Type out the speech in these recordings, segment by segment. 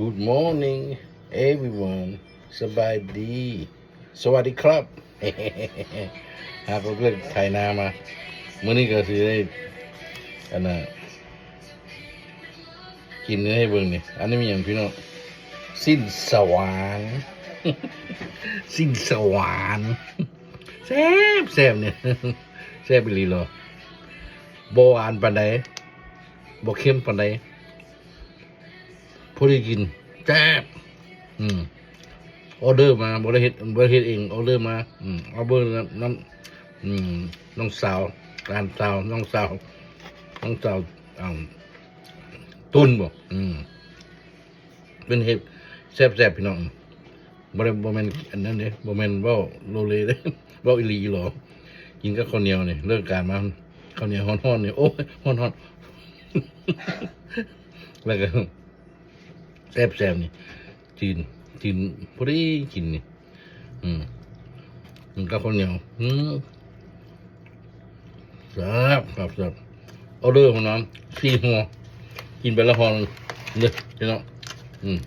Good morning everyone. ສະບາຍດີ ສະຫວັດດີຄັບ ຫາກໍເພິ່ນໄຖນາມາ ມື້ນີ້ກໍຊິໄດ້ ອັນນ່າ ກິນໃຫ້ເບິ່ງນີ້. ອັນນີ້ມີຫຍັງພີ່ນ້ອງ? ຊີ້ນສະຫວານ ຊີ້ນສະຫວານ ແຊບໆ ນີ້ ແຊບອີ່ຫຼີເນາະ. ບໍ່ຫວານປານໃດ ບໍ່ເຄັມປານໃດ ພໍດີກິນ ແຊບ. ອືມ ອໍເດີມາ ບໍ່ໄດ້ເຮັດ ບໍ່ໄດ້ເຮັດເອງ ອໍເດີມາ. ອືມ ອໍເດີນຳ ນຳ ອືມ ນ້ອງສາວ ຫຼານສາວ ນ້ອງສາວ ນ້ອງສາວ ອ່າ ຕຸນບໍ? ອືມ ເພິ່ນເຮັດແຊບໆ ພີ່ນ້ອງ. ບໍ່ໄດ້ ບໍ່ແມ່ນອັນນັ້ນເດ້ ບໍ່ແມ່ນເວົ້າໂລເລເດ້ ເວົ້າອີ່ຫຼີອີ່ຫຼໍ. ກິນກັບເຂົ້າໜຽວນີ້ ເລີກການມາ ເຂົ້າໜຽວຮ້ອນໆ ນີ້ ໂອ້ຍ ຮ້ອນໆ ແລ້ວກໍແຊບໆ ນີ້ ຈືນ ຈືນ ພໍດີກິນນີ້. ອືມ ກິນກັບເຂົ້າໜຽວ ອືມ ແຊບ ແຊບ ແຊບ. ອໍເດີມານຳ ສີ່ຫໍ່ ກິນໄປລະຫໍ່ໜຶ່ງເດີ ພີ່ນ້ອງ. ອືມ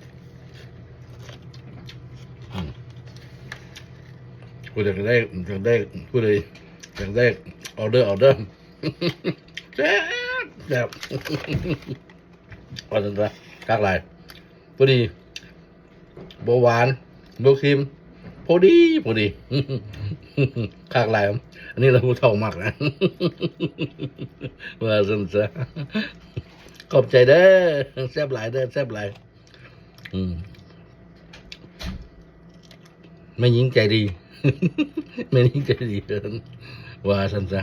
ອືມ ຜູ້ໃດກໍໄດ້ ຢາກໄດ້ ຜູ້ໃດຢາກໄດ້ ອໍເດີ ອໍເດີ ແຊບ ແຊບ ວ່າຊັ້ນຊະ. ຄັກຫຼາຍ ພໍດີ ບໍ່ຫວານ ບໍ່ເຄັມ ພໍດີ ພໍດີ ຄັກຫຼາຍ. ອັນນີ້ລະຜູ້ເຖົ້າມັກນະ ວ່າຊັ້ນຊະ. ຂອບໃຈເດີ ແຊບຫຼາຍເດີ ແຊບຫຼາຍ. ອືມ ແມ່ຍິງໃຈດີ ແມ່ຍິງໃຈດີ ວ່າຊັ້ນຊະ.